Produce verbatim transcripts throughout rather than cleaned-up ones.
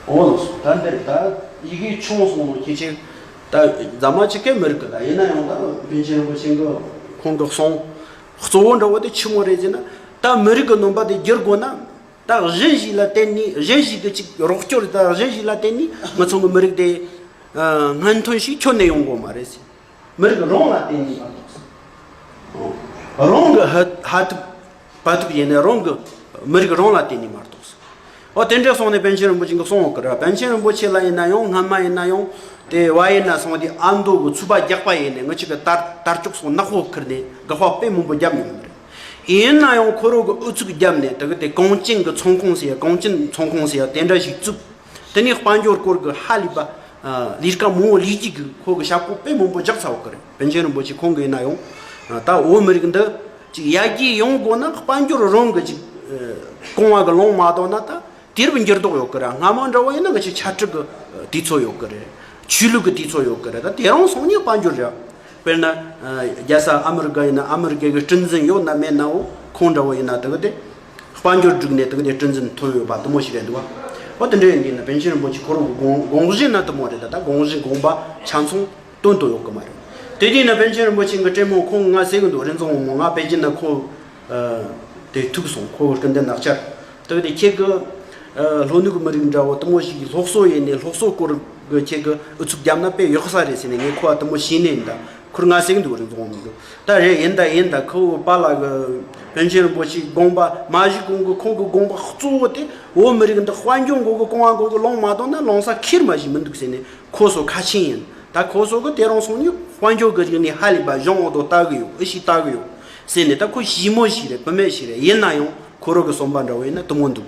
འོ་ལགས་སོ། ད་འདིར་ད་ཡི་གེ་ཆུང་སོང་ནོ་ཁྱེད་ཆེ། ད་རྫ་མ་ཆེ་གེ་མི་རིགས་གི། ད་ཡིན་ན་ཡང་ད་པཎ་ཆེན་རིན་པོ་ཆེ་གི་ཁོང་གི་གསུང་གཙོ་བོ་འདྲ་བོ་དེ་ཆི་མོ་རེད་ཟེར་ན། ད་མི་རིགས་གི་རྣམ་པ་དེ་བསྒྱུར་དགོས་ན། ད་གཞན་ཞིག་ལ་བརྟེན་ནས། གཞན་ཞིག་གི་ཅིག་རོགས་སྐྱོར། ད་གཞན་ཞིག་ལ་བརྟེན་ནས་ང་ཚོ་གི་མི་རིགས་དེ་ཨ་སྔོན་ཐོན་ཞིག་ཁྱོན་ནས་ཡོང་དགོས་མ་རེད་ཟེར། མི་རིགས་རང་ལ་བརྟེན་ནས་མ་གཏོགས་ཟེར། རང་གི་ཧ་ཧ་ཐུབ་བ་ཐུབ་ཡིན་ནའི་རང་གི་མི་རིགས་རང་ལ་བརྟེན་ནས་མ་གཏོགས་ཟེར། འོ་དེ་འདྲ་སོང་ནས་པཎ་ཆེན་རིན་པོ་ཆེ་གིས་གསུངས་ཡོད་གི་ར། པཎ་ཆེན་རིན་པོ་ཆེ་ལ་ཡིན་ན་ཡང་སྔ་མ་ཡིན་ན་ཡང་དེ་བ་ཡིན་ན་སོང་དེ་ཨ་མདོ་གི་ཚུགས་པ་རྒྱག་པ་ཡིན་ནའི་ང་ཅིག་གི་དར་དར་ལྕོག་སོགས་ནག་པོ་ཁུར་ནས་དགག་པ་དཔེ་མང་པོ་བརྒྱབ་མྱོང་ནི་རེད། ཡིན་ན་ཡང་ཁོ་རང་གི་ཨུ་ཚུགས་བརྒྱབ་ནས་དེ་གི་དེ་གངས་ཅན་གི་ཚོང་ཁང་ཟེར་ཡ། གངས་ཅན་ཚོང་ཁང་ཟེར་ཡ་དེ་འདྲ་ཞིག་བཙུགས། དེ་ནས་དཔལ་འབྱོར་སྐོར་གྱི་ཧ་ལས་པ་ཨ་ལས་ཀ་མང་པོ་ལས་རྒྱུ་གི་ཁོ་གི་ཞབས་ཁོ་དཔེ་མང་པོ་རྒྱག་ཚར་ཡོད་གི་རེད། པཎ་ཆེན་རིན་པོ་ཆེ་ཁོང་གི་ཡིན་ན་ཡང་ད་བོད་མི་རིགས་འདི་ཅིག་ཡར་རྒྱས་ཡོང་དགོས་ན་དཔལ་འབྱོར་རང་གི་ཅིག་ཨ་རྐང་པ་གི་ལངས་མ་བཏང་ན་ད་དེ་རུ་འགྱུར་ལྡོག་ཡོད་གི་ར། སྔ་མ་འདྲ་བོ་ཡིན་ན་ང་ཆོ་ཆ་འགྲིག་གི་དུས་ཚོད་ཡོད་གི་རེད། ཆོས་ལུགས་ཀྱི་དུས་ཚོད་ཡོད་གི་རེད། ད་དེ་རིང་སང་ཉིན་དཔལ་འབྱོར་རེད། དཔེར་ན་ཨ་རྒྱལ་ས་ཨ་མི་རི་ཀ་ཡིན་ན་ཨ་མི་རི་ཀའི་གི་སྲིད་འཛིན་ཡོད་ན་མེད་ནའོ། ཁོང་འདྲ་བོ་ཡིན་ན་དེ་གི་དེ་དཔལ་འབྱོར་བསྒྲིགས་ནས་དེ་གི་དེ་སྲིད་འཛིན་ཐོན་ཡོད་པ་དེ་མོ་ཞིག་རེད་འདུག་བ། འོ་དེ་འདྲ་ཡིན་དུས་ན་པཎ་ཆེན་རིན་པོ་ཆེ་ཁོ་རང་གི་དགོངས་དགོངས་གཞི་ན་དེ་མོ་རེད། ད་ད་དགོངས་གཞི་དགོངས་པ་ཆ་ཚང་སྟོན་དོ་ཡོད་གི་མ་རེད། དེ་དུས་ན་པཎ་ཆེན་རིན་པོ་ཆེ་གི་སྲས་མོ་ཁོང་ང་ཟེར་གི་འདུག་རིན་འཛིན་དབང་མོ། ང་པེ་ཅིན་ན་ཁོ་ཨ་དེ་ཐུག་སོང་། ཁོ་སྐུ་མདུན་ནག་ཆར། དེ་གི་དེ་ཁྱེད་ཀྱི་ཨ་ལྷོ་ནུབ་ཀྱི་མི་རིགས་འདྲ་བོ་དེ་མོ་ཞིག་གི་སློབ་གསོ་ཡིན་ནས་སློབ་གསོ་སྐོར་གི་ཁྱེད་ཀྱི་ཨུ་ཚུགས་བརྒྱབ་ན་དཔེ་ཡག་ས་རེད་ཟེར་ནས་ངས་ཁོ་ཨ་དེ་མོ་ཤེས་ནས་ཡིན། ད་ཁོར་ང་ཟེར་གི་འདུག་རིན་འཛིན་དབང་མོ་གི། ད་རེད། ཡིན་ད་ཡིན། ད་ཁོ་པཱ་ལགས་ཀྱི་པཎ་ཆེན་རིན་པོ་ཆེའི་དགོངས་པ་མ་གཞི་གོང་གི་ཁོང་གི་དགོངས་པ་གཙོ་བོ་དེ་བོད་མི་རིགས་འདི་དཔལ་འབྱོར་མགོ་གི་རྐང་པ་མགོ་གི་ལངས་མ་བཏང་ན་ལངས་ས་ཁེར་མ་ཞིག་མི་འདུག་ཟེར་ནས་ཁོ་ཚོ་ཁ་ཆེམས་ཡིན། ད་ཁོ་ཚོ་གི་དེ་རིང་སང་ཉིན་དཔལ་འབྱོར་གི་རིག་གནས་ཧ་ལས་པ་སྦྱོང་འོ་དོ་ལྟ་གི་ཡོད། ཨི་ཤི་ལྟ་གི་ཡོད་ཟེར་ནས། ད་ཁོ་ཞི་མོ་ཞིག་རེད། བུད་མེད་ཞིག་རེད། ཡིན་ན་ཡང་ཁོ་རང་གི་བསམ་པ་འདྲ་བོ་ཡིན་ན་དེ་མོ་འདུག་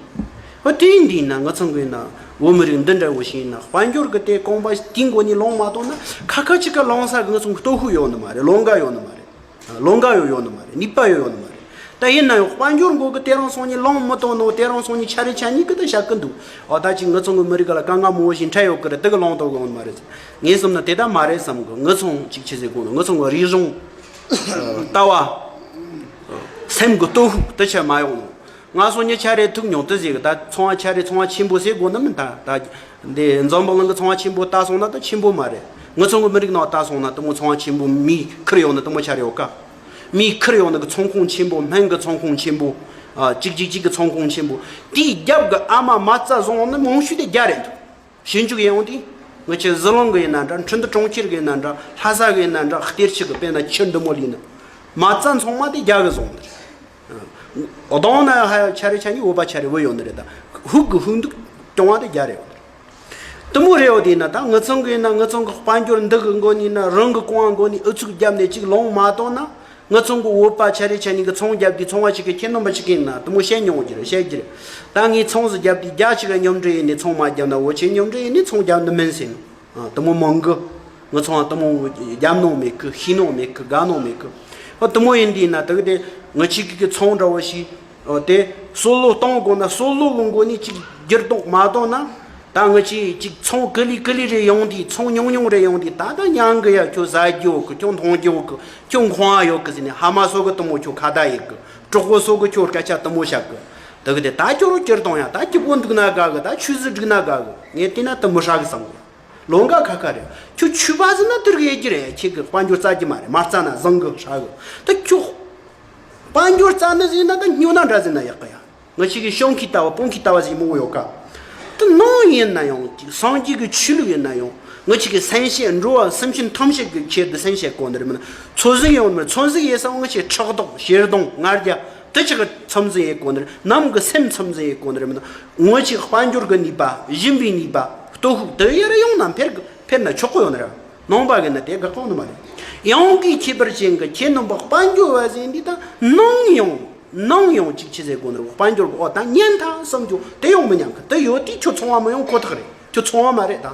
འོ་དེ་ཡིན་དུས་ན་ང་ཚང་གི་ཡིན་ན་བོད་མི་རིགས་འདི་འདྲ་བོ་ཞིག་ཡིན་ན་དཔལ་འབྱོར་གི་དེ་རྐང་པ་དེའི་མགོ་ནས་ལངས་མ་བཏང་ན་ཁ་ཁ་ཅིག་ག་ལངས་ས་གི་ང་ཚང་གི་སྟོབས་ཤུགས་ཡོད་ནི་མ་རེད། ལོང་ག་ཡོད་ནི་མ་རེད། ལོང་ག་ཡོད་ཡོད་ནི་མ་རེད། ནུས་པ་ཡོད་ཡོད་ནི་མ་རེད། ད་ཡིན་ན་ཡང་དཔལ་འབྱོར་མགོ་གི་དེ་རིང་སང་ཉིན་ལངས་མི་བཏང་ནོ། དེ་རིང་སང་ཉིན་ཆ་རེ་ཆ་གཉིས་གི་ད་བཤད་གི་འདུག་འོ་ད་ཅིག་ང་ཚང་གི་མི་རིགས་ལ་དཀའ་ངལ་མང་བོ་ཞིག་འཕྲད་ཡོད་གི་རེད། དེ་གི་ལངས་ཐུབ་གི་ཡོད་ནི་མ་རེད། ངས་བསམ་ན་དེ་ད་མ་རེད་བསམ་གི། ང་ཚང་ཅིག་ཆི་ཟེར་དགོས་ནོ། ང་ཚང་གི་རིག་གཞུང་ལྟ་བ་སེམས་གི་སྟོབས་ཤུགས་དེ་ཆ་མ་ཡོང་ནོ། ང་སང་ཉིན་ཆ་རེ་ཐུག་མྱོང་དེ་ཟེར་གི། ད་ཚོང་བ་ཆ་རེ་ཚོང་བ་ཆེན་པོ་ཟེར་དགོས་ནི་མིན། ད་ད་འདི་འཛམ་བུ་གླིང་གི་ཚོང་བ་ཆེན་པོ་ལྟ་སོང་ན་ད་ཆེན་པོ་མ་རེད། ང་ཚང་གི་མི་རིགས་ནང་ལྟ་སོང་ན་དེ་མོ་ཚོང་བ་ཆེན་པོ་མི་ཁུར་ཡོང་ནི་དེ་མོ་ཆ་རེ་ཡོད་ཀ། མི་ཁུར་ཡོང་ནི་གི་ཚོང་ཁང་ཆེན་པོ། སྨན་གི་ཚོང་ཁང་ཆེན་པོ། ཨ་གཅིག་གཅིག་གཅིག་གི་ཚོང་ཁང་ཆེན་པོ། དེའི་རྒྱབ་གི་ཨ་མ་མ་རྩ་བཟུང་ནི་མང་ཤོས་དེ་རྒྱ་རེད་འདུག་ཞིབ་འཇུག་ཡོང་དུས་ང་ཆོ་ཟི་ལིང་གི་ཡིན་ན་འདྲ། ཁྲིན་ཏུ་གྲོང་ཁྱེར་གི་ཡིན་ན་འདྲ། ལྷ་ས་གི་ཡིན་ན་འདྲ། གཏེར་ཆུ་གི་དཔེར་ན་ཆུ་འདི་མོ་ལི་ནི་མ་རྩ་ཚང་མ་དེ་རྒྱ་གི་བཟུང་ནི་རེད། གདོང་ན་ཧ་ཡང་ཆ་རེ་ཆ་གཉིས་བོད་པ་ཆ་རེ་བུད་ཡོད་ནི་རེད། ད་ཧུག་གི་ཧུག་འདུག་སྐྱོང་བ་དེ་རྒྱ་རེད། དེ་མོ་རེད། འོ་དེ་ན་ད་ང་ཚང་གི་ཡིན་ན་ང་ཚང་གི་དཔལ་འབྱོར་འདི་གི་མགོ་ནས་ན་རང་གི་རྐང་པ་མགོ་ནས་ཨུ་ཚུགས་བརྒྱབ་ནས་ཅིག་ལངས་མ་བཏང་ན། ང་ཚང་གི་བོད་པ་ཆ་རེ་ཆ་གཉིས་གི་ཚོང་རྒྱབ་དུས་ཚོང་བ་ཞིག་གི་ཁྱེད་རྣམ་པ་ཞིག་གི་ཡིན་ན་དེ་མོ་བཤད་མྱོང་གི་རེད། བཤད་ཀྱི་རེད། ད་ངས་ཚོང་ཟིག་རྒྱབ་དུས་རྒྱ་ཞིག་ག་མཉམ་འབྲེལ་ཡིན་ནས་ཚོང་མ་རྒྱབ་ན་བོད་ཆས་མཉམ་འབྲེལ་ཡིན་ནས་ཚོང་རྒྱབ་ནི་མིན་ཟེར་ནོ། ཨ་དེ་མོ་མང་གི། ང་ཚོ་ཨ་དེ་མོ་རྒྱབ་ནོ་མེད་གི། ཤེས་ནོ་མེད་གི། དགའ་ནོ་མེད་གི། ཨ་དེ་མོ་ཡིན་དུས་ན་དེ་གི་དེ་ང་ཆིག་གི་ཚོང་འདྲ་བོ་ཞིག་ཨ་དེ་སོ་ལོ་གཏོང་དགོས་ན་སོ་ལོ་གི་མགོ་ནས་ཅིག་འགྱུར་ལྡོག་མ་གཏོང་ན། ད་ང་ཆི་ཅིག་ཚོང་ཀི་ལི་ཀི་ལི་རེ་ཡོང་དུས། ཚོང་ཉུང་ཉུང་རེ་ཡོང་དུས། ད་ད་མྱང་གི་ཡ། ཁྱོད་ཟ་རྒྱུ་ཡོད་གི། ཁྱོད་འཐུང་རྒྱུ་ཡོད་གི། ཁྱོད་འཁོན་པ་ཡོད་གི་ཟེར་ནས། ཧ་མ་སོ་གི་དེ་མོ་ཁྱོད་ཁ་བརྡ་ཡེད་གི། གྲོགས་པོ་སོ་གི་ཁྱོད་སྐད་ཆ་དེ་མོ་བཤད་གི། དེ་གི་དེ་ད་ཁྱོད་རོ་སྐྱུར་གཏོང་ཡ། ད་སྐྱིད་པོ་འདུག་ན་དགའ་གི། ད་ཆོས་ཟིག་འགྲིག་ན་དགའ་གི། ངས་བལྟས་ན་དེ་མོ་ཧྲ་གི་བསམ་གི། ལོང་ག་ཁ་ཁ་རེད། ཁྱོད་ཆོས་པ་ཟིག་ན་དེ་རིགས་ཡེད་རྒྱུ་རེད། ཁྱེད་ཀྱི་དཔལ་འབྱོར་བཙལ་རྒྱུ་མ་རེད། མ་བཙལ་ན་བཟང་གི། ཧྲ་གི། ད་ཁྱོད་དཔལ་འབྱོར་བཙལ་ནི་ཟིག་ན་ད་སྨྱོ་ན་འདྲ་ཟིག་ན་ཡག་གི་ཡ། ང་ཆི་གི་ཤོང་ཁི་ལྟ་བ་སྤོང་ཁི་ལྟ་བ་ཟིག་མང་པོ་ཡོད་ཀ། དེ་ནང་ཡིན་ན་ཡང་ཅིག་སངས་རྒྱས་ཀྱི་ཆོས་ལུགས་ཡིན་ན་ཡང་། ང་ཆི་གི་སེམས་ཤེས་འགྲོ་བ་སེམས་ཅན་ཐམས་ཅད་ཀྱི་ཆེད་དུ་སེམས་ཤེས་དགོས་ནི་རེད། མིན་ན་ཚོད་ཟིག་ཡོང་ནི་མིན། ཚོད་ཟིག་ཡེད་ས་ང་ཆི་ཕྲག་དོག་ཞེ་སྡང་ང་རྒྱལ་དེ་ཆི་གི་ཚམ་ཟིག་ཡེད་དགོས་ནི་རེད། ནམ་གི་སེམས་ཚམ་ཟིག་ཡེད་དགོས་ནི་རེད། མིན་ན་ང་ཆི་དཔལ་འབྱོར་གི་ནུས་པ། སྦྱིན་པའི་ནུས་པ། སྟོབས་ཤུགས་དེ་ཡར་ཡོང་ན་འཕེལ་གི། འཕེལ་ན་ཆོག་གི་ཡོད་ནི་རེད། ནང་པ་གི་ན་དེ་དགག་གོ་ནི་མ་རེད། ཡང་གི་ཁྱད་པར་ཅན་གི་ཁྱེད་རྣམ་པ་དཔལ་འབྱོར་བ་ཟིན་འདི་ད་ནང་ཡོང་། ནང་ཡོང་ཅིག་ཆི་ཟེར་དགོས་ནི་རེད། དཔལ་འབྱོར་གི་འོ་ད་ཉན་ཐང་བསམ་རྒྱུ་དེ་ཡོང་མི་ཉན་གི། དེ་ཡོད་དུས་ཁྱོད་ཚོང་བ་མི་ཡོང་ཁོ་ཐག་རེད། ཁྱོད་ཚོང་བ་མ་རེད་ད།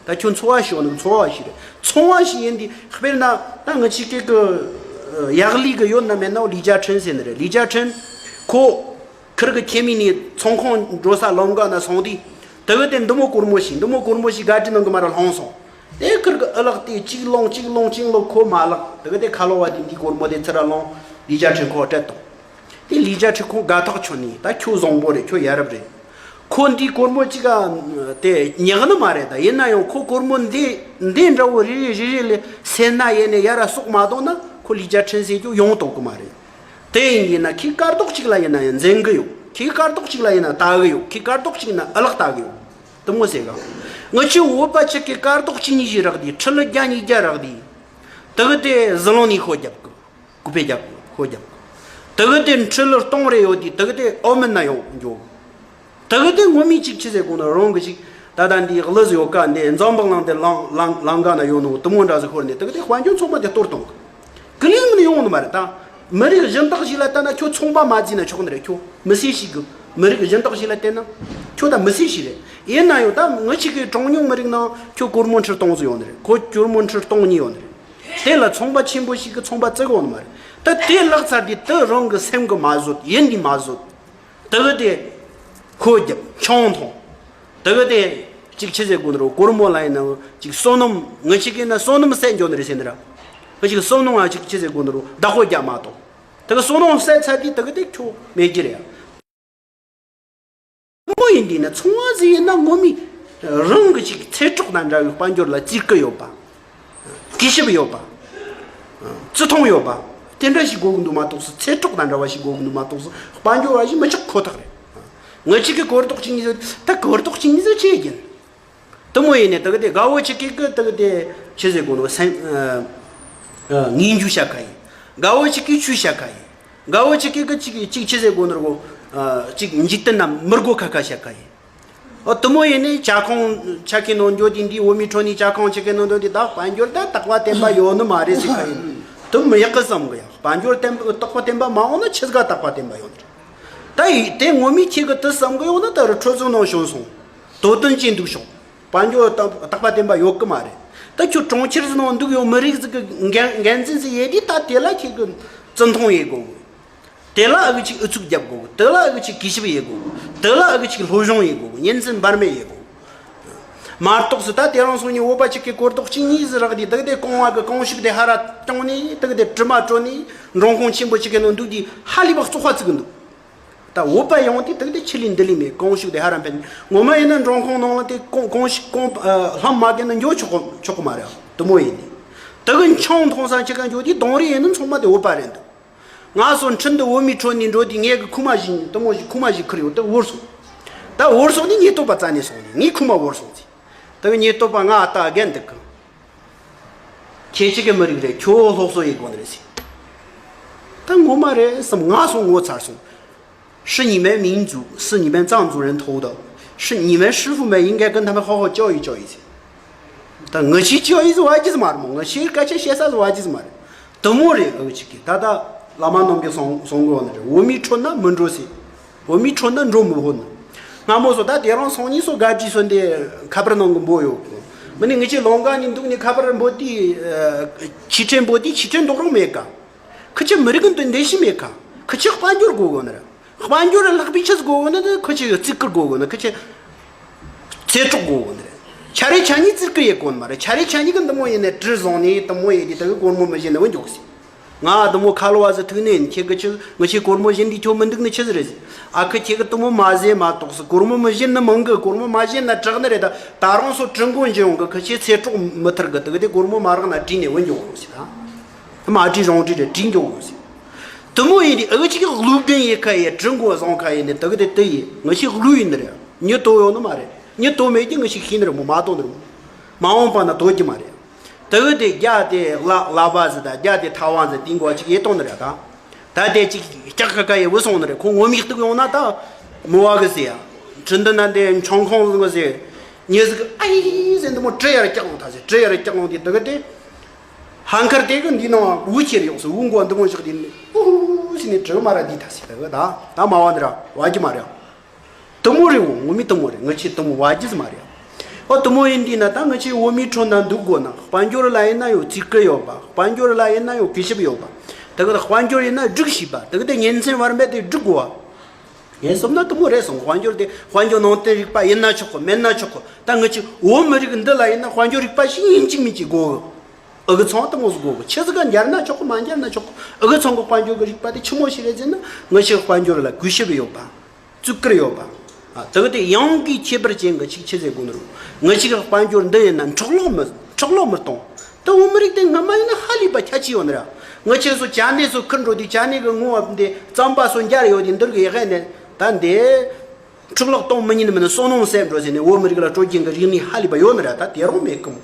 ད་ཁྱོད་འཚོ་བ་ཞོག་ནི་ཚོང་བ་ཞིག་རེད། ཚོང་བ་ཞིག་ཡིན་དུས་དཔེར་ན་ད་ང་ཆི་གེ་གི་ཡག་ལི་གི་ཡོད་ན་མེད་ན་ལི་ཅཱ་ཁྲིན་ཟེར་ནི་རེད། ལི་ཅཱ་ཁྲིན་ཁོ་ཁིར་གི་ཁྱེད་མི་ནི་ཚོང་ཁང་འགྲོ་ས་ལམ་ཀ་ན་སོང་དུས། དེ་བས་དེ་འདི་མོ་གོར་མོ་ཞིག་འདི་མོ་གོར་མོ་ཞིག་ག་ཏི་ནང་གི་མ་ར་ལྷུང་སོང་། དེ་ཁིར་གི་ཨ་ལག་དེ་གཅིག་ལོང་གཅིག་ལོང་གཅིག་ལོང་ཁོ་མ་ལག་དེ་བས་དེ་ཁ་ལོ་བ་དེ་འདི་གོར་མོ་དེ་ཚུར་ར་ལོང་ལི་ཅཱ་ཁྲིན་ཁོ་སྤྲད་དང་། དེ་ལི་ཅཱ་ཁྲིན་ཁོ་དགའ་ཐག་ཆོད་ནི། ད་ཁྱོད་བཟང་པོ་རེད། ཁྱོད་ཡ་རབས་རེད། ཁོ་འདི་སྒོར་མོ་གཅིག་ག་དེ་ཉག་ནི་མ་རེད། ད་ཡིན་ན་ཡང་ཁོ་སྒོར་མོ་འདི་འདི་འདྲ་བོ་རེ་རེ་རེ་རེ་ལས་སེར་སྣ་ཡས་ནས་ཡར་གསོག་མ་གཏོང་ན་ཁོ་ལི་ཅ་ཁྲིན་ཟེར་རྒྱུ་ཡོང་ཐུབ་ཀི་མ་རེད། དེ་ཡིན་ན་ཁྱེད་སྐར་རྡོག་གཅིག་ལ་ཡིན་ན་ཡང་འཛིན་གི་ཡོད། ཁྱེད་སྐར་རྡོག་གཅིག་ལ་ཡིན་ན་ལྟ་གི་ཡོད། ཁྱེད་སྐར་རྡོག་གཅིག་ན་ཨ་ལགས་ལྟ་གི་ཡོད། དུ་མོ་ཟེར་ག་ང་ཆོས་བོད་པ་ཆ་གི་སྐར་རྡོག་གཅིག་གཉིས་ཤིག་རག་དུས། ཁྲི་ལ་བརྒྱ་ཉིས་བརྒྱ་རག་དུས། དུ་གི་དེ་ཟི་ལོང་ནས་ཤོ་རྒྱབ་གི། ཀུ་པེ་རྒྱབ་ཤོ་རྒྱབ། དེ་གི་དེ་ཁྲི་ལ་སྟོང་རེ་ཡོད་དུས་དེ་གི་དེ་ཨོ་མིན་ན་ཡོང་འགྱོ། དེ་གི་དེ་ངོ་མི་གཅིག་ཆི་ཟེར་གོང་ན་རང་གི་ཅིག་ད་ལྟ་འདི་གླུ་ཟིག་ཡོད་ཀ་འདི་འཛམ་བུ་གླིང་དེ་ལང་ལང་ལང་ག་ན་ཡོད་ནོ་དུ་མོ་འདྲ་ཟིག་ཤོར་ནས་དེ་གི་དེ་དཔལ་འབྱོར་ཚང་མ་དེ་གཏོར་གཏོང་གི། ཀི་ལིང་མིན་ཡོང་ནི་མ་རེད་ད། མི་རིགས་གཞན་དག་ཞིག་ལ་བལྟས་ན་ཁྱོད་ཚོང་པ་མ་བརྩིས་ན་ཆོག་ནི་རེད། ཁྱོད་མི་སེར་ཞིག་གི་མི་རིགས་གཞན་དག་ཞིག་ལ་བལྟས་ན་ཁྱོད་ད་མི་སེར་ཞིག་རེད། ཡིན་ན་ཡང་ད་ངི་ཆི་གི་གྲངས་ཉུང་མི་རིགས་ནང་ཁྱོད་སྒོར་མོ་ཁྲི་སྟོང་ཟིག་ཡོད་ནི་རེད། ཁོ་སྒོར་མོ་ཁྲི་སྟོང་གཉིས་ཡོད་ནི་རེད། དེ་ལ་ཚོང་པ་ཆེན་པོ་ཞིག་གི་ཚོང་པ་བརྩི་གི་ཡོད་ནི་མ་རེད། ད་དེ་ལག་ཚར་དུས་དེ་རང་གི་སེམས་གི་མ་བཟོད། ཡིན་དུས་མ་བཟོད། དེ་གི་དེ་ཁོ་རྒྱབ་ཆང་འཐུང་། དེ་གི་དེ་ཅིག་ཆི་ཟེར་དགོས་ནི་རོ། སྒོར་མོ་ལ་ཡིན་ན་ཅིག་བསོད་ནམས། ངི་ཆི་གི་ན་བསོད་ནམས་ཟད་འགྱོ་ནི་རེད་ཟེར་ནི་ར། ངི་ཆི་གི་བསོད་ནམས་ང་ཅིག་ཆི་ཟེར་དགོས་ནི་རོ། བདག་པོ་རྒྱབ་མ་གཏོགས། དེ་གི་བསོད་ནམས་ཟད་ཚར་དུས་དེ་གི་དེ་ཁྱོད་མེད་ཀྱི་རེད། མོ་ཡིན་དུས་ན་ཚོང་བ་ཟིག་ཡིན་ན་ངོ་མི་རང་གི་ཅིག་ཚེ་སྲོག་དང་འདྲ་བའི་དཔལ་འབྱོར་ལ་བརྩི་བཀུར་ཡོད་པ། གུས་ཞབས་ཡོད་པ། བརྩི་མཐོང་ཡོད་པ། དེ་འདྲ་ཞིག་དགོས་ཀྱི་འདུག་མ་གཏོགས་སུ། ཚེ་སྲོག་དང་འདྲ་བ་ཞིག་དགོས་ཀྱི་འདུག་མ་གཏོགས་སུ། དཔལ་འབྱོར་བ་ཞིག་མི་ཆགས་ཁོ་ཐག་རེད། ངི་ཆི་གི་སྒོར་རྡོག་གཅིག་གཉིས་ཟིག་ད་སྒོར་རྡོག་གཅིག་གཉིས་ཟིག་ཆེ་ཡིན། དུ་མོ་ཡིན་ནས་དེ་གི་དེ་དགའ་བོ་ཆི་གི་གི་དེ་གི་དེ་ཆི་ཟེར་དགོས་ནོ། སེམས་ངེས་འཇུ་བྱ་ཁ་ཡིན། དགའ་བོ་ཆི་གི་ཆུ་བྱ་ཁ་ཡིན། དགའ་བོ་ཆི་གི་གི་ཅིག་ཅིག་ཆི་ཟེར་དགོས་ནོ་གོ། ཅིག་འཇིག་རྟེན་ན་མི་དགོས་ཁ་ཁ་བྱ་ཁ་ཡིན། ཨོ་དུ་མོ་ཡིན་ནས་ཇ་ཁང་ཆ་གི་ནང་འགྱོ་དུས། འདི་འོ་མའི་ཁྲོད་ནས་ཇ་ཁང་ཆ་གི་ནང་འགྱོ་དུས། ད་དཔལ་འབྱོར་ད་རྟག་པ་བརྟན་པ་ཡོད་ནི་མ་རེད་ཟེར་ཁ་ཡིན། དུ་མི་ཡག་གི་བསམ་གི་ཡ། དཔལ་འབྱོར་བརྟན་པ་རྟག་པ་བརྟན་པ་མ་འོང་ན་ཆི་ཟིག་ག་རྟག་པ་བརྟན་པ་ཡོད་ནི་རེད། ད་ཡིན་དེ་ངོ་མི་ཁྱེད་གི་དུ་བསམ་གི་ཡོང་ན་ད་རུ་ཁྲོ་ཚོ་ནང་བྱུང་སོང་། དོ་དོན་གྱིས་འདུག་བྱུང་། དཔལ་འབྱོར་རྟག་རྟག་པ་བརྟན་པ་ཡོད་གི་མ་རེད། ད་ཁྱོད་གྲོང་ཁྱེར་ཟིག་ནང་འདུག་ཡོད། མི་རིགས་ཟིག་གི་འགན་འགན་འཛིན་ཟིག་ཡེ་དུས། ད་དེ་ལ་ཁྱེད་གི་བརྩི་མཐོང་ཡེ་དགོས་གི། དེ་ལ་ཨ་གི་ཅིག་ཨུ་ཚུགས་རྒྱབ་དགོས་གི། དེ་ལ་ཨ་གི་ཅིག་གུས་ཞབས་ཡེ་དགོས་གི། དེ་ལ་ཨ་གི་ཅིག་སློབ་སྦྱོང་ཡེ་དགོས་གི། གཉིས་འཛིན་འབར་མེད་ཡེ་དགོས་གི། མ་གཏོགས་སུ་ད་དེ་རིང་སང་ཉིན་བོད་པ་ཅིག་གི་སྒོར་རྡོག་གཅིག་གཉིས་ཟིག་རག་དུས། དེ་གི་དེ་རྐང་བ་གི་རྐང་ཤུབས་དེ་ཧར་ར་བརྐྱངས་ནས། དེ་གི་དེ་དྲི་མ་བྲོ་ནས་མགྲོན་ཁང་ཆེན་པོ་ཅིག་གི་ནང་འདུག་དུས། ཧ་ལས་པ་བཙོག་པ་བརྩི་གི་འདུག་ད་བོད་པ་ཡོང་དུས་དེ་གི་དེ་ཆི་ལས་འདི་ལས་མེད། རྐང་ཤུབས་དེ་ཧར་ར་འཕེན། ངོ་མ་ཡིན་ན་མགྲོན་ཁང་ནང་ལ་དེ་རྐང་རྐང་ཤུབས་རྐང་ཨ་ལྷམ་མ་གྱོན་ན་འགྱོ་ཆོག་གི་ཆོག་གི་མ་རེད། དུ་མོ་ཡིན་ནི། དེ་གི་ཆང་འཐུང་ས་ཅིག་ག་འགྱོ་དུས་གདོང་རིས་ཡིན་ན་ཚང་མ་དེ་བོད་པ་རེད་འདུག་ང་སོ་ཁྲིན་དུ་འོ་མའི་ཁྲོད་ནས་འགྲོ་དུས། ངས་གི་ཁུག་མ་ཞིག་དུ་མོ་ཞིག་ཁུག་མ་ཞིག་ཁུར་ཡོང་དུས་བོར་སོང་། ད་བོར་སོང་ནི་ཉེན་རྟོག་པ་རྩ་ནས་སོང་ནི། ངའི་ཁུག་མ་བོར་སོང་ཟེར། དེ་གི་ཉེན་རྟོག་པ་ང་ལྟ་རྒན་འདུག་གི། ཁྱེད་ཅིག་གི་མི་རིགས་རེད། ཁྱོད་སློབ་གསོ་ཡེ་དགོས་ནི་རེད་ཟེར། ད་ངོ་མ་རེད་བསམ། ང་སོ་ངོ་ཚ་སོང་། 是你们民族，是你们藏族人偷的，是你们师傅们应该跟他们好好教育教育去。 ད་ངི་ཆོས་ཅི་ཡིན་ཟེར་བ་ཅི་ཟེར་མ་རེད་མོ། ངི་ཆོས་སྐད་ཆ་བཤད་ས་ཟེར་བ་ཅི་ཟེར་མ་རེད། དུ་མོ་རེད། ཨ་གི་ཅིག་གི་ད་ལྟ་བླ་མ་རྣམ་པས་གསུང་གསུང་གི་ཡོད་ནི་རེད། འོ་མའི་ཁྲོད་ན་མི་འགྲོ་ཟེར། འོ་མའི་ཁྲོད་ན་འགྲོ་མི་ཕོད་ནི། སྔ་མོ་སོ་ད་དེ་རིང་སང་ཉིན་སོ་དགའ་བྲིས་སོ་འདི་ཁ་པར་ནང་གི་འབོ་ཡོད། མི་ནི་ངི་ཆོས་ལོང་ག་ནས་འདུག་ནས་ཁ་པར་འབོ་དུས། ཨ་ཆི་ཁྲེན་འབོ་དུས་ཆི་ཁྲེན་འདུག་རུང་མེད་ཀ། ཁི་ཆོས་མི་རིགས་འདི་འདི་ཞིག་མེད་ཀ། ཁི་ཆོས་དཔལ་འབྱོར་དགོས་གོ་ནི་རེད། དཔལ་འབྱོར་ལྷག་པའི་ཆི་ཟིག་དགོས་གོ་ནི། ཁི་ཆོས་བརྩི་བཀུར་དགོས་གོ་ནི། ཁི་ཆོས་ཚེ་སྲོག་དགོས་གོ་ནི་རེད། ཆ་རེ་ཆ་གཉིས་བརྩི་བཀུར་ཡེ་གོ་ནི་མ་རེད། ཆ་རེ་ཆ་གཉིས་གི་འདི་མོ་ཡིན་ནས་གྲི་བཟུང་ནས་དུ་མོ་ཡེ་དུས་དེ་གི་སྒོར་མོ་མི་བྱིན་ནས་འོན་འཇོག་ཟེར། ང་དུ་མོ་ཁ་ལོ་བ་ཟིག་ཐུག་ནས་ཁྱེད་གི་ཆི་ངི་ཆོས་སྒོར་མོ་བྱིན་དུས་ཁྱོད་མི་འདུག་ནི་ཆི་ཟིག་རེད་ཟེར། ཨ་ཁི་ཁྱེད་གི་དུ་མོ་མ་བཟས་མ་གཏོགས་སུ་སྒོར་མོ་མི་བྱིན་ནི་མང་གི། སྒོར་མོ་མ་བྱིན་ན་དྲག་ནི་རེད། ད་ད་རུང་སོ་གྲི་མགོ་འཇུ་ཡོང་གི། ཁི་ཆོས་ཚེ་སྲོག་མི་ཐར་གི། དེ་གི་དེ་སྒོར་མོ་མ་རག་ན་བྲིས་ནས་འོན་འཇོག་ཟེར། ད་མ་བྲིས་རང་བྲིས་རེད། བྲིས་འཇོག་ཟེར། དུ་མོ་ཡིན་དུས་ཨ་གི་ཅིག་གི་གླུ་རྒན་ཡེ་ཁ་ཡེ་གྲི་མགོ་བཟུང་ཁ་ཡེ་ནས་དེ་གི་དེ་དེ་ཡེ། ངི་ཆོས་གླུ་ཡིན་ནི་རེད། མྱི་དོ་ཡོང་ནི་མ་རེད། མྱི་དོ་མེད་ཀྱི་ངི་ཆོས་ཤེས་ནི་རེད་མོ། མ་དོ་ནི་རེད་མོ། མ་འོངས་པ་ན་དོ་རྒྱུ་མ་རེད། དེ་གི་དེ་རྒྱ་དེ་ལ་ལ་བ་ཟི་ད་རྒྱ་དེ་ཐ་ཝན་ཟི་དེ་འགོ་ཅིག་ཡེ་གཏོང་ནི་རེད་ད། ད་དེ་ཅིག་སྐྱག་ཁ་ཁ་ཡེ་བུད་སོང་ནི་རེད། ཁོ་ངོ་མིག་གཏུག་ཡོང་ན་ད་མི་བ་གི་ཟེར་ཡ། ཁྲི་འདི་ན་དེ་འཕྱོང་ཁོང་ཟི་གི་ཟེར། མྱི་ཟི་གི་ཨ་ཡི་ཟེར་འདི་མོ་གྲི་ཡར་སྐྱག་ལོང་ཐ་ཟེར། གྲི་ཡར་སྐྱག་ལོང་དེ་དེ་གི་དེ། ཧང་ཁར་དེ་གི་འདི་ནང་འུ་ཁྱེར་ཡོང་སོ། འུ་མགོ་འདི་མོ་བཞག་དེ་ནི་ཨུ་ཧུ་ཟེར་ནས་གྲི་མ་ར་འདི་ཐ་ཟེར། དེ་གི་ད་ད་མ་བ་འདི་ར་བ་རྒྱུ་མ་རེད། དུ་མོ་རེད་འོ། ངོ་མི་དུ་མོ་རེད། ངི་ཆོས་དུ་མོ་བ་རྒྱུ་ཟིག་མ་རེད། ཨོ་དུ་མོ་ཡིན་དུས་ན་ད་ངི་ཆོས་འོ་མའི་ཁྲོད་ན་འདུག་དགོས་ན། དཔལ་འབྱོར་ལ་ཡིན་ན་ཡང་བརྩི་བཀུར་ཡོད་པ། དཔལ་འབྱོར་ལ་ཡིན་ན་ཡང་གུས་ཞབས་ཡོད་པ། དེ་གི་དཔལ་འབྱོར་ཡིན་ན་སྒྲིག་ཤེས་པ། དེ་གི་དེ་ཉིན་མཚན་བར་མེད་དེ་སྒྲིག་དགོས་པ། ངས་བསམ་ན་དུ་མོ་རེད་སོང་། དཔལ་འབྱོར་དེ་དཔལ་འབྱོར་ནང་བསྟན་རིག་པ་ཡིན་ན་ཆོག་གི། མེད་ན་ཆོག་གི། ད་ངི་ཆོས་བོད་མི་རིགས་འདི་ལ་ཡིན་ན་དཔལ་འབྱོར་རིག་པ་ཞིག་ཡིན་གཅིག་མིན་གཅིག་དགོས་གི། ཨ་གི་ཚང་དུ་མོ་ཟིག་དགོས་གི། ཆི་ཟིག་ག་འབྱར་ན་ཆོག་གི། མ་འབྱར་ན་ཆོག་གི། ཨ་གི་ཚང་གི་དཔལ་འབྱོར་གི་རིག་པ་དེ་ཆི་མོ་ཞིག་རེད་ཟེར་ན། ངི་ཆོས་དཔལ་འབྱོར་ལ་གུས་ཞབས་ཡོད་པ། བརྩི་བཀུར་ཡོད་པ། ད་གི་དེ་ཡང་གི་ཁྱད་པར་ཅན་གི་ཅིག་ཆི་ཟེར་དགོས་ནི་རུང་། ང་ཅིག་གི་དཔལ་འབྱོར་འདི་ཡིན་ན་འཕྲོ་བརླག་མི་འཕྲོ་བརླག་མི་གཏོང་། ད་བོད་མི་རིགས་དེ་སྔ་མ་ཡིན་ན་ཧ་ལས་པ་ཁྱད་ཆོས་ཡོད་ནི་ར། ང་ཅིག་སོ་ཅ་ནེ་སོ་ཁུར་འགྲོ་དུས་ཅ་ནེ་གི་ངོ་བ་འདི་རྩམ་པ་སོ་འབྱར་ཡོད་དུས་འདིར་གི་ཡེ་ཧེ་ནས་ད་འདི། འཕྲོ་བརླག་གཏོང་མི་ཉན་མིན་ན་སོ་ནོང་སེམས་འགྲོ་ཟེར་ནས་བོད་མི་རིགས་ལ་སྲོལ་རྒྱུན་གྱི་རིག་གནས་ཧ་ལས་པ་ཡོད་ནི་ར། ད་དེ་རང་མེད་གི་མོ།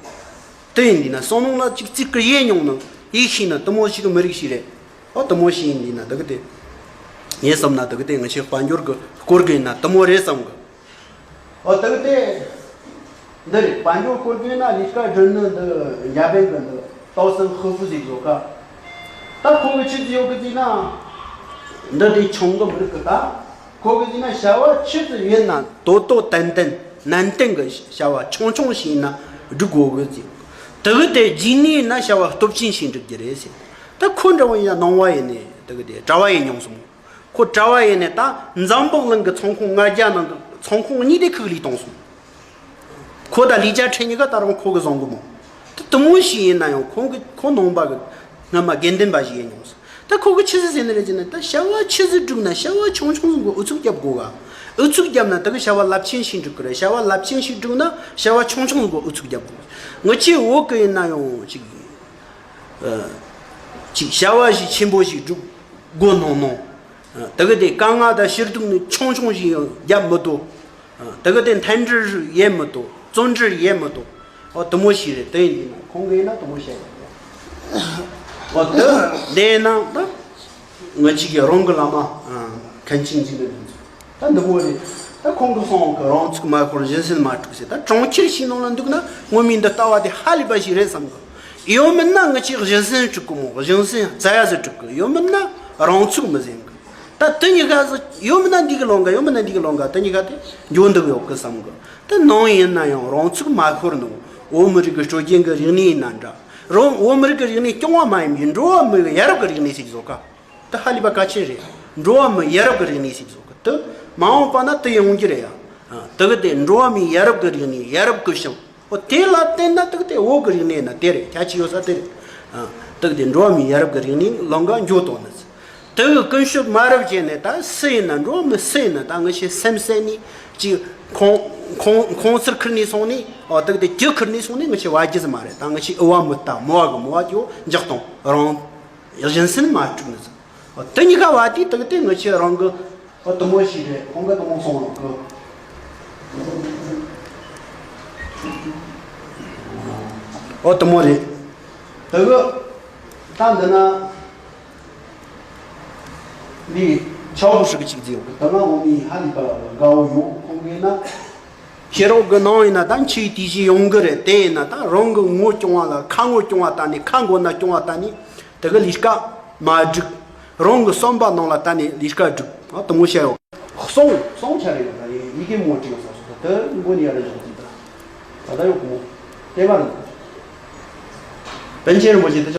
དེ་ཡིན་དུས་ན་སོ་ནོང་ལ་ཅིག་ཙིག་གི་ཡེ་མྱོང་ནི་ཡེ་ཤེས་ན་དུ་མོ་ཞིག་གི་མི་རིགས་ཤིག་རེད། ཨོ་དུ་མོ་ཞིག་ཡིན་དུས་ན་ད་གི་དེ་ངས་བསམ་ན་ད་གི་དེ་ང་ཆེ་དཔལ་འབྱོར་གྱི་སྐོར་གི་ཡིན་ན་དུ་མོ་རེད་བསམ་གི། ཨོ་ད་གི་དེ་འདི་རེད། དཔལ་འབྱོར་སྐོར་གི་ཡིན་ན་ལས་ཀ་སྒྲུབ་ནི་འདི་འཇར་པན་གི་འདི་ཏའོ་སན་ཧི་ཧྥུ་ཟིག་ཡོད་ཀ། ད་ཁོ་གི་ཆི་ཟིག་ཡོད་གི་ཟེར་ན། འདི་དེ་ཆུང་གི་མི་རིགས་གི་ད། ཁོ་གི་ཟེར་ན་བྱ་བ་ཆི་ཟིག་ཡིན་ན་དོ་དོ་ཏན་ཏན་ནན་ཏན་གི་བྱ་བ་ཆུང་ཆུང་ཞིག་ཡིན་ན་སྒྲུབ་དགོས་གི་ཟེར། དེ་གི་དེ་རྗེས་ནས་ཡིན་ན་བྱ་བ་སྟོབས་ཆེན་ཞིག་འགྲུབ་རྒྱུ་རེད་ཟེར། ད་ཁོ་འདྲ་བོ་ཡིན་ན་ནང་བ་ཡིན་ནས་དེ་གི་དེ་གྲྭ་བ་ཡིན་མྱོང་སོང་། ཁོ་གྲྭ་བ་ཡིན་ནས་ད་འཛམ་བུ་གླིང་གི་ཚོང་ཁང་ལྔ་བརྒྱ་ནང་གི་ཚོང་ཁང་གཉིས་དེ་ཁུག་ལས་གཏོང་སོང་། ཁོ་དང་ལི་ཅཱ་ཁྲེན་གཉིས་ཀ་ད་རུང་ཁོ་གི་བཟང་གི་མོ། ད་དུ་མོ་ཞིག་ཡིན་ན་ཡང་ཁོང་གི་ཁོ་ནང་པ་གི་སྔ་མ་དགེ་འདུན་པ་ཞིག་ཡིན་མྱོང་། ད་ཁོ་གི་ཆི་ཟིག་ཟེར་ནི་རེད་ཅེ་ན། ད་བྱ་བ་ཆི་ཟིག་སྒྲུབ་ན་བྱ་བ་ཆུང་ཆུང་ཟིག་གི་ཨུ་ཚུགས་རྒྱབ་དགོས་ག། ཨུ་ཚུགས་རྒྱབ་ན་ད་གི་བྱ་བ་རླབས་ཆེན་ཞིག་འགྲུབ་གི་རེད། བྱ་བ་རླབས་ཆེན་ཞིག་སྒྲུབ་ན་བྱ་བ་ཆུང་ཆུང་ཟིག་གི་ཨུ་ཚུགས་རྒྱབ་དགོས། ང་ཆེ་བོད་གི་ཡིན་ན་ཡང་ཅིག་ཅིག་བྱ་བ་ཞིག་ཆེན་པོ་ཞིག་སྒྲུབ་དགོས་ནོ་ནོ། ད་གི་དེ་དཀའ་ངལ་དང་ཞུ་གཏུག་ནི་ཆུང་ཆུང་ཞིག་ཡང་རྒྱབ་མི་ཐུབ། ད་གི་དེ་མཐུན་སྒྲིལ་ཡེ་མི་ཐུབ། བརྩོན་འགྲུས་ཡེ་མི་ཐུབ། ཨོ་དུ་མོ་ཞིག་རེད། དེ་ཡིན་དུས་ན་ཁོང་གིས་ཡིན་ན་དུ་མོ་བཤད་ཡོད། ཨོ་དེ་དེ་ཡིན་ན་ད་ང་ཅིག་གི་རང་གི་བླ་མ་མཁན་ཆེན་འཇིགས་མེད་ཕུན་ཚོགས། ད་འདི་མོ་རེད། ད་ཁོང་གི་གསུང་གི་རང་ཚུགས་མ་ཤོར་གཞན་སེམས་མ་དཀྲུགས་ཟེར། ད་གྲོང་ཁྱེར་ཞིག་ནང་ལ་འདུག་ན་ངོ་མའི་འདི་ལྟ་བ་དེ་ཧ་ལས་པ་ཞིག་རེད་བསམ་གི། ཡོད་མིན་ན་ང་ཅིག་གཞན་སེམས་དཀྲུག་གི་མོ། གཞན་སེམས་རྩ་ཡ་ཟིག་དཀྲུག་གི། ཡོད་མིན་ན་རང་ཚུགས་མི་ཟིན་གི། ད་དེ་གཉིས་ཀ་ཟིག་ཡོད་མིན་ན་འདི་གི་ལོང་ག། ཡོད་མིན་ན་འདི་གི་ལོང་ག། དེ་གཉིས་ཀ་དེ་འགྱོ་འདུག་ཡོད་གི་བསམ་གི། དེ་ནང་ཡིན་ན་ཡང་རང་ཚུགས་མ་ཤོར་ནོ། བོད་མི་རིགས་ཀྱི་སྲོལ་རྒྱུན་གྱི་རིག་གནས་ཡིན་ན་འདྲ། རང་བོད་མི་རིགས་ཀྱི་རིག་གནས་སྐྱོང་བ་མ་ཡིན་པའི་འགྲོ་བ་མི་གི་ཡ་རབས་ཀྱི་རིག་གནས་ཟིག་བཟོ་ག། དེ་ཧ་ལས་པ་གལ་ཆེན་རེད། འགྲོ་བ་མི་ཡ་རབས་ཀྱི་རིག་གནས་ཞིག་བཟོ་གི། དེ་མ་འོངས་པ་ན་དེ་ཡོང་རྒྱུ་རེད་ཡ། ཨ། དེ་གི་དེ་འགྲོ་བ་མིའི་ཡ་རབས་ཀྱི་རིག་གནས། ཡ་རབས་ཀྱི་ཞིང་། འོ་དེ་ལ་བརྟེན་ན་དེ་གི་དེ་བོད་ཀྱི་རིག་གནས་ན་དེ་རེད། ཁྱད་ཆོས་ཡོད་ས་དེ་རེད། ཨ། དེ་གི་དེ་འགྲོ་བ་མིའི་ཡ་རབས་ཀྱི་རིག་གནས་ལམ་ཁ་འགྱོ་དོ་ནི། དེ་གི་ཀུན་སྤྱོད་མ་རབས་བྱས་ནས་ད་སུ་ཡིན་ན། འགྲོ་བ་མི་སུ་ཡིན་ན་ད་ང་ཆེ་སེམས་གསལ་ནས་ཅིག་ཁོང་ཁོང་ཁོང་ཚུར་ཁུར་ནས་སོང་ནས། ཨོ་དེ་གི་དེ་རྒྱུ་ཁུར་ནས་སོང་ནས་ང་ཆེ་བ་རྒྱུ་ཟིག་མ་རེད། ད་ང་ཆེ་ཨུ་བ་མི་ལྟ་མོ་བ་གི་མོ་བ་ཀྱོ་འཇག་གཏོང་རང་། གཞན་སེམས་མ་དཀྲུགས་ནི་ཟིག། ཨོ་དེ་གཉིས་ཀ་བ་དེ་དེ་གི་དེ་ང་ཆེ་རང་གི། ཨོ་དུ་མོ་ཞིག་རེད། ཁོང་གི་དུ་མོ་སོང་རོགས་གི། ཨོ་དུ་མོ་རེད། དེ་གི་ད་འདི་ན་འདི་ཆའོ་ཧྥུ་ཧྲི་གི་ཅིག་ཟིག་ཡོད་གི། དེ་ང་འོ་མི་ཧ་ལས་པ་དགའ་བོ་ཡོད། ཁོང་གིས་ན་ཤེས་རོགས་གི་ནང་ཡིན་ན་ད་འཆི་དུས་ཤིག་ཡོང་གི་རེད། དེ་ཡིན་ན་ད་རང་གི་ངོ་སྐྱོང་བ་ལ་ཁ་ངོ་སྐྱོང་བ་ལྟ་ནི། ཁ་མགོ་ན་སྐྱོང་བ་ལྟ་ནི། དེ་གི་ལས་ཀ་མ་སྒྲུབ། རང་གི་བསམ་པ་ནང་ལ་ལྟ་ནས་ལས་ཀ་སྒྲུབ། ཨ་དུ་མོ་བཤད་ཡོད། གསུང་གསུང་ཆ་རེ་ཡོད་ད་རེད། ཡི་གེ་མོ་བྲིས་ཡོད་ས་སོ། ད་དེ་མགོ་ནས་ཡར་བཞག་ཅིག་ད་ད་ད་ཡོད་གི་མོ། ལྟེ་བ་རེད། པཎ་ཆེན་རིན་པོ་ཆེ་དེ་